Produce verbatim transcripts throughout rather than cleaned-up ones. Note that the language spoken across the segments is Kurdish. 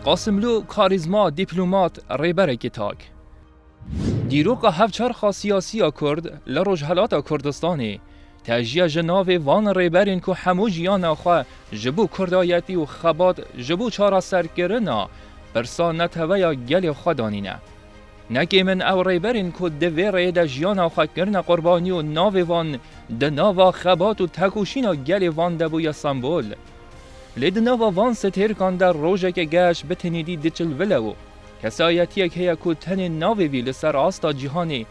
Qasimlû karîzma, dîplomat, rêberekî tak. Dîroka hevçerxa siyasî ya Kurd li Rojhelata Kurdistanê tejiya ji navê van rêberên ku hemû jiyana xwe ji bo kurdayetî û xebat ji bo çareserkirina pirsa neteweya gelê xwe danîne. Nekêm in ew rêberên ku di vê rêyê de jiyana xwe kirine qurbanî û navê van di nava xebat û tekoşîna gelê van de bûye sembol. Lê di nava van stêrkan de rojeke geş bi tenê dî diçilvile û kesayetiyek heye ku tenê navê vî li ser asta cîhanê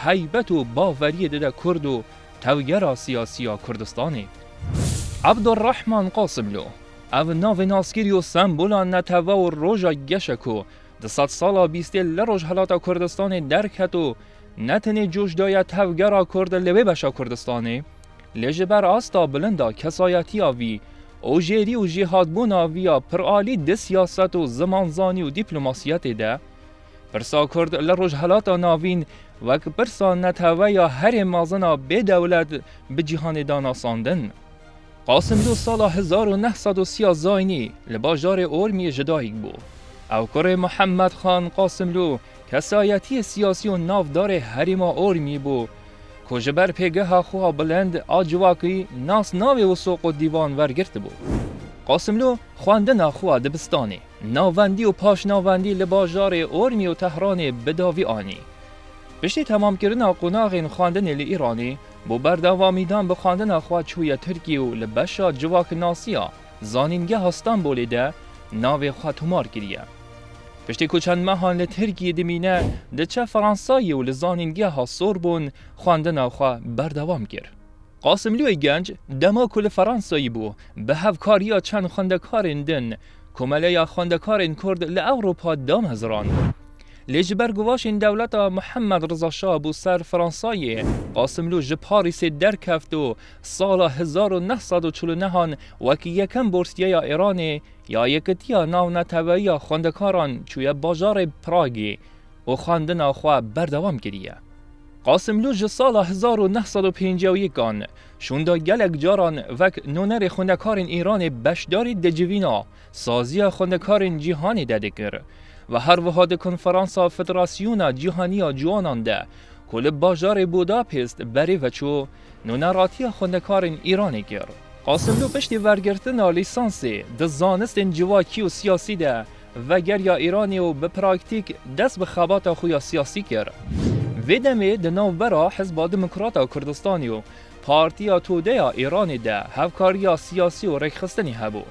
heybet û baweriyê dide Kurd û tevgera siyasî ya Kurdistanê. Ebdurrehman Qasimlo, ev navê naskirî û sembola netewe û roja geş e ku di sedsala bîstê li Rojhelata Kurdistanê derket û ne tenê coş daye tevgera Kurd li wê beşa Kurdistanê, lê ji ber asta bilind a kesayetiya vî û jêrî û jêhatbûna vî ya piralî di siyaset û zimanzanî û dîplomasiyetê de, pirsa Kurd li Rojhelata Navîn wek pirsa neteweya herê mezin a bê dewlet bi cîhanê da nasandin. Qasimlû sala hezar û neh sed û sî ya zayînî li bajarê Ormiyê ji dayik bû. Ew kurê Muhemmed Xan Qasimlû, kesayetiyê siyasî û navdarê herêma Ormiyê bû, ku ji ber pêgeha xwe ya bilind a civakî nas navê û soq û dîvan wergirtibû. Qasimlû xwendina xwe ya dibistanê, navendî û paşnavendî li bajarê Ormî û Tehranê bi dawî anî. Piştî temamkirina qonaxên xwendinê li Îranê, bo berdewamîdan bi xwendina xwe çûye Tirkiyê û li beşa civaknasiya Zanîngeha Stenbolê de navê xwe tomar kiriye. Piştî ku çend mehan li Tirkiyê dimîne, diçe Fransayê û li Zanîngeha Sorbonne xwendina xwe berdewam kir. Qasimlûyê Genc, dema ku li Fransayê bû, bi hevkariya çend xwendekarên din, Komeleya Xwendekarên Kurd li Ewropa damezrand. Lê ji ber guvaşên dewleta Muhemmed Riza Şah bû ser Fransayê, Qasimlû ji Parîsê derkeft û sala hezar û neh sed û çil û nehan wekî yekem borsiyeya Îranê ya Yekitiya Navneteweyiya Xwendekaran çûye bajarê Pragê û xwendina xwe berdewam kiriye. Qasimlû ji sala hezar û neh sed û pêncî û yekan şûnda gelek caran wek nûnerê xwendekarên Îranê beşdarî di civîna saziya xwendekarên cîhanê de dikir ve her wiha di konferansa Federasyona Cîhanî ya Ciwanan de ku li bajarê Budapest berê ve çû, nûneratiya xwendekarên Îranê kir. Qasimlû piştî wergirtina lîsansê di zanistên civakî û siyasî de vegeriya Îranê û bi praktîk dest bi xebata xwe ya siyasî kir. Vê demê di navbera Hizba Demokrata Kurdistanê û Partiya Tode ya Îranê de hevkariya siyasî û rêkxistinê hebû.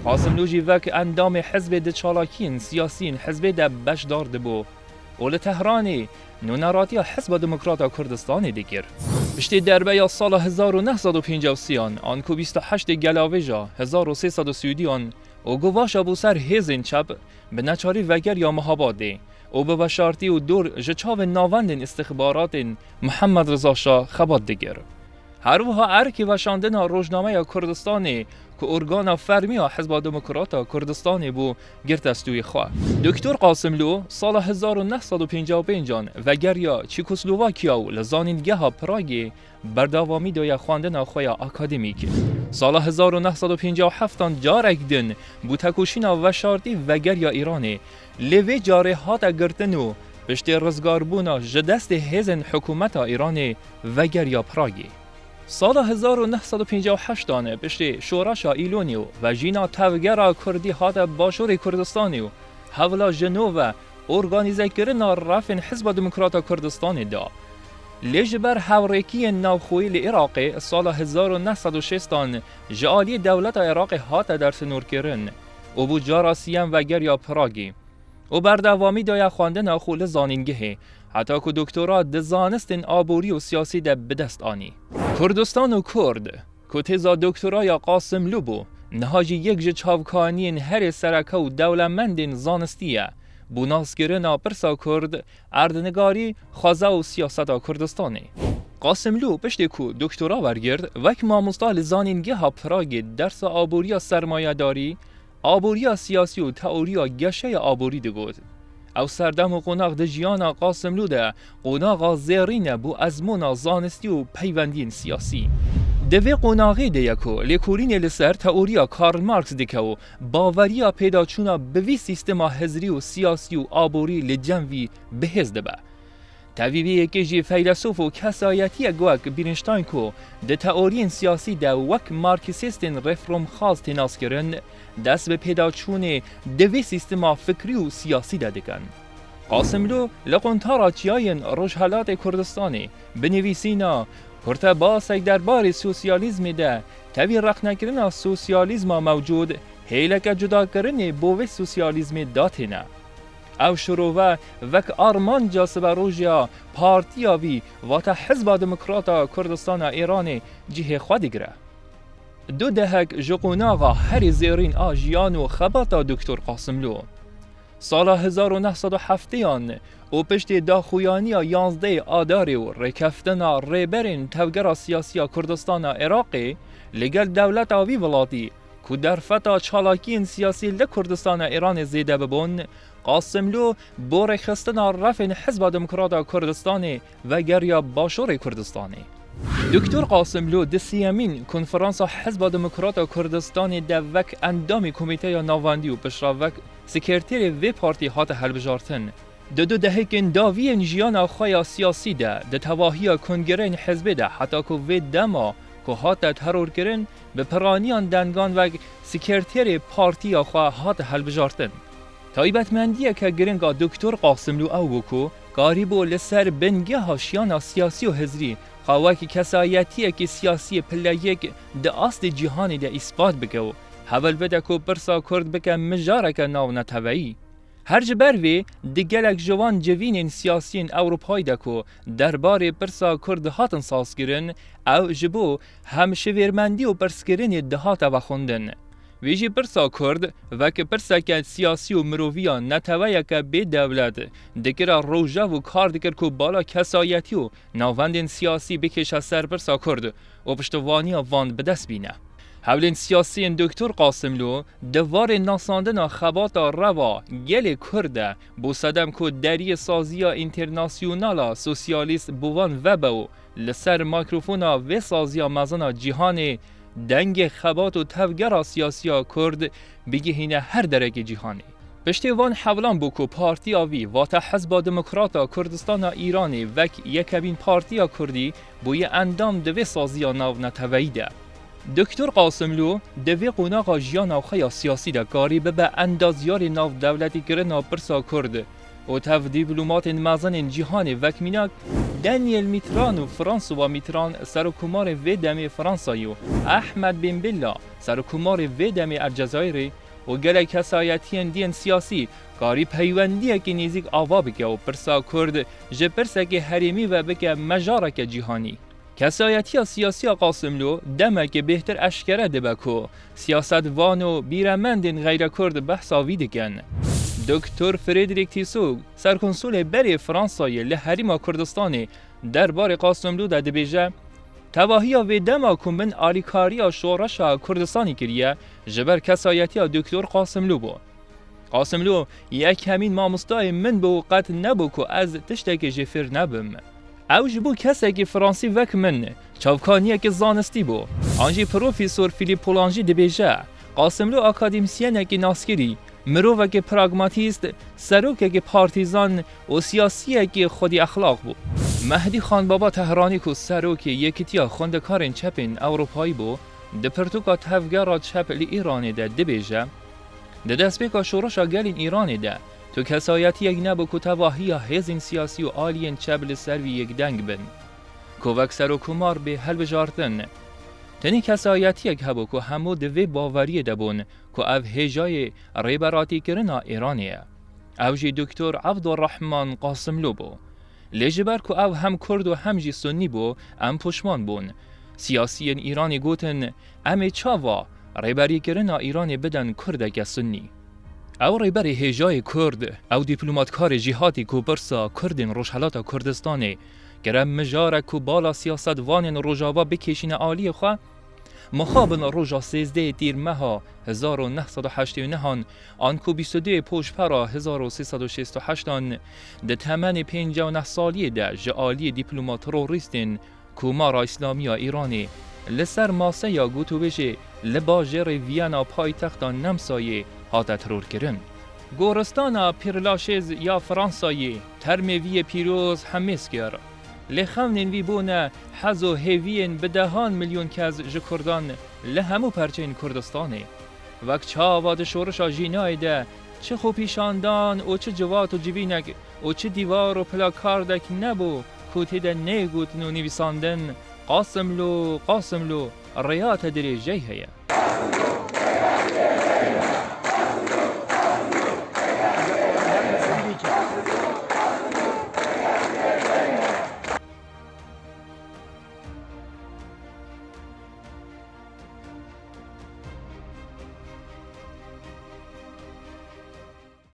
Qasimlû jî wek endamê hizbê di çalakiyên siyasî yên hizbê de beşdar dibû û li Tehranê nûneratiya Hizba Demokrata Kurdistanê dikir. Piştî derbeya sala hezar û neh sed û pêncî û sê an, anku bîst û heştê Gelavêja hezar û sê sed û sî û du an û guvaşa bû ser hêzên çep, bi neçarî vegeriya Mehabadê û bi veşartî û dûr ji çavên navendên îstixbaratên Mihemed Riza Şah xebat dikir. Her wiha erkê veşandina Rojnameya Kurdistanê ku organa fermî ya Hizba Demokrata Kurdistanê bû, girt destûyê xwe. Doktor Qasimlû sala hezar û neh sed û pêncî û pênc an vegeriya Çekoslovakiya û li Zanîngeha Pragê berdewamî daye xwendina xwe ya akademîk. Sala hezar û neh sed û pêncî û heft an carek din bû tekoşîna veşartî vegeriya Îranê, lê vê carê hate girtin û piştî rizgarbûna ji destê hêzên hikûmeta Îranê vegeriya Pragê. Sala hezar û neh sed û pêncî û heşt an piştî şoreşa Îlonê û vejîna tevgera Kurdî hate Başûrê Kurdistanê û hewla ji nû ve organîzekirina refên Hizba Demokrata Kurdistanê da. Lê ji ber hevrêkiyên navxweyî li Iraqê sala hezar û neh sed û şêst an ji aliyê dewleta Iraqê hate dersinûrkirin û bû cara siyem vegeriya Pragê û berdewamî daye xwendina xwe li zanîngehê, heta ku doktora di zanistên aborî û siyasî de bi dest anî. Kurdistan û Kurd, ku têza doktora ya Qasimlû bû, niha jî yek ji çavkaniyên herê sereke û dewlemendên zanistî ye, bo naskirina pirsa Kurd, erdnigarî, xweza û siyaseta Kurdistanê. Qasimlû piştî ku doktora wergirt, wek mamosta li Zanîngeha Pragê dersa aboriya sermayedarî, aboriya siyasî û teoriya geşeya aborî digot. Ew serdem û qonax di jiyana Qasimlû de qonaxa zêrîn e bo ezmûna zanistî û peywendiyên siyasî. Di vê qonaxê de ye ku lêkolînê li ser teoriya Karl Marx dike û baweriya pêdaçûna bi vî sîstema hizrî û siyasî û aborî li cem vî bi hêz dibe. Tevî vê yekê jî feylesof û kesayetiyek wek Bîrînştayn ku di teoriyên siyasî de wek marksîstên reformxwaz tê naskirin, dest bi pêdaçûnê di vê sîstema fikrî û siyasî de dikin. Qasimlû li quntara çiyayên Rojhelatê Kurdistanê bi nivîsîna kurtebasek derbarê sosyalîzmê de tevî rexnekirina sosyalîzma mewcûd hêleke cudakirinê bo vê sosyalîzmê datêne. Ew şirove wek armanca siberoja partiya vî, vate Hizba Demokrata Kurdistana Îranê cihê xwe digire. Du dehek ji qonaxa herî zêrîn a jiyan û xebata Doktor Qasimlû. Sala hezar û neh sed û hefteyan û piştî daxuyaniya yanzdehê Adarê û rêkeftina rêberên Tevgera Siyasî ya Kurdistana Iraqê li gel dewleta vî welatî ku derfeta çalakiyên siyasî li Kurdistana Îranê zêde bibûn, Qasimlû bo rêxistina refên Hizba Demokrata Kurdistanê vegeriya Başûrê Kurdistanê. Doktor Qasimlû di sêyemîn Konferansa Hizba Demokrata Kurdistanê de wek endamê Komîteya Navendî û piştre wek sekreterê vê partî hate hilbijartin. Di du dehekên dawiyên jiyana xwe ya siyasî de, di tevahiya kongreyên hizbê de heta ku vê dema ku hate terorkirin, bi piraniyan dengan wek sekreterê partiya xwe hate hilbijartin. Taybetmendiyeke giring a Doktor Qasimlû ew bû ku karîbû li ser bingeha jiyana siyasî û hizrî xwe wek kesayetiyekî siyasî pile yek di astê cîhanê de îspat bike û hewl bide ku pirsa Kurd bike mijareke navneteweyî. Her ji ber vê, di gelek ji van civînên siyasiyên Ewropayê de ku derbarê pirsa Kurd dihatin sazkirin, ew ji bo hemşivêrmendî û pirskirinê dihate vexwendin. Vê jî pirsa Kurd wek pirseke siyasî û mirovî ya neteweyeke bê dewlet dikira rojav û kar dikir ku bala kesayetî û navendên siyasî bikêşe ser pirsa Kurd û piştevaniya van bi dest bîne. Hewlên siyasiyên Doktor Qasimlû di warê nasandina xebata rev a gelê Kurd de bo sedem ku deriyê saziya întêrnasyonal a sosyalîst bo van vebe û li ser mîkrofona vê saziya mezin a cîhanê dengê xebat û tevgera siyasî ya Kurd bigihîne her derekê cîhanê. Piştî van hewlan bû ku partiya vî, vate Hizba Demokrata Kurdistana Îranê wek yekemîn partiya Kurdî bûye endam di vê saziya navneteweyî de. Doktor Qasimlû di vê qonaxa jiyana xwe ya siyasî de karî bibe endazyarê navdewletîkirina pirsa Kurd û tev dîplomatên mezinên cîhanê wek mînak Daniel Mitterrand û François Mitterrand, serokkomarê vê demê Fransayê, û Ehmed bin Bella, serokkomarê vê demê Elcezayirê, û gelek kesayetiyên diyên siyasî karî peywendiyekî nêzîk ava bike û pirsa Kurd ji pirsekê herêmî ve bike mejareke cîhanî. Kesayetiya siyasî ya Qasimlû demekê bêhtir eşkere dibe ku siyasetvan û bîremendên xeyrekurd behsa vî dikin. Doktor Frederick Tissot, serkonsulê berê Fransayê li Herêma Kurdistanê, derbarê Qasimlû de dibêje, tevahiya vê dema ku min alîkariya şoreşa Kurdistanê kiriye, ji ber kesayetiya Doktor Qasimlû bû. Qasimlû yekemîn mamostayê min bû û qet nebû ku ez tiştekê jê fêr nebim. Ew ji bo kesekî fransî wek min çavkaniyekî zanistî bû. An jî Profesor Philippe Poulangy dibêje, Qasimlû akademîsyenekî naskirî, mirovekî pragmatîst, serokekî partîzan û siyasiyekî xwedî exlaq bû. Mehdî Xanbaba Tehranî ku serokê Yekîtiya Xwendekarên Çepên Ewropayî bû, di pirtûka Tevgera Çep li Îranê de dibêje, di destpêka şoreşa gelên Îranê de tu kesayetiyek nebû ku tevahiya hêzên siyasî û aliyên çep li ser vî yekdeng bin, ku wek serokkomar bê hilbijartin. Tenê kesayetiyek hebû ku hemû di vê baweriyê de bûn ku ev hêjayê rêberatîkirina Îranê ye. Ew jî Doktor Evdurrehman Qasimlû bû. Lê ji ber ku ew hem Kurd û hem jî Sunnî bû, em poşman bûn. Siyasiyên Îranê gotin, em ê çawa rêberîkirina Îranê bidin Kurdeke Sunnî? Ew rêberê hêjayê Kurd, ew dîplomatkarê jîhatî ku pirsa Kurdên Rojhelata Kurdistanê kire mijarek ku bala siyasetvanên Rojava bikêşîne aliyê xwe, mixabin roja sêzdehê Tîrmeha hezar û neh sed û heştê û neh an, an ku bîst û duyê Poşpera hezar û sê sed û şêst û heşt an, di temenê pêncî û neh saliyê de ji aliyê dîplomat terorîstên Komara Îslamî ya Îranê li ser maseya gotûbêjê li bajêrê Viyana paytexta Nemsayê hate terorkirin. Goristana Pîrlaşêz ya Fransayê termê vî yê pîroz hemêz kir. Lêxewnên vî bûne hez û hêviyên bi dehan milyon kes ji Kurdan li hemû perçeyên Kurdistanê. Wek çawa di şorişa Jînayê de çi xwepîşandan û çi civat û civînek û çi dîwar û plakardek nebû ku tê de neyê gotin û nivîsandin, Qasimlo, Qasimlo, rêya te dirêjey heye.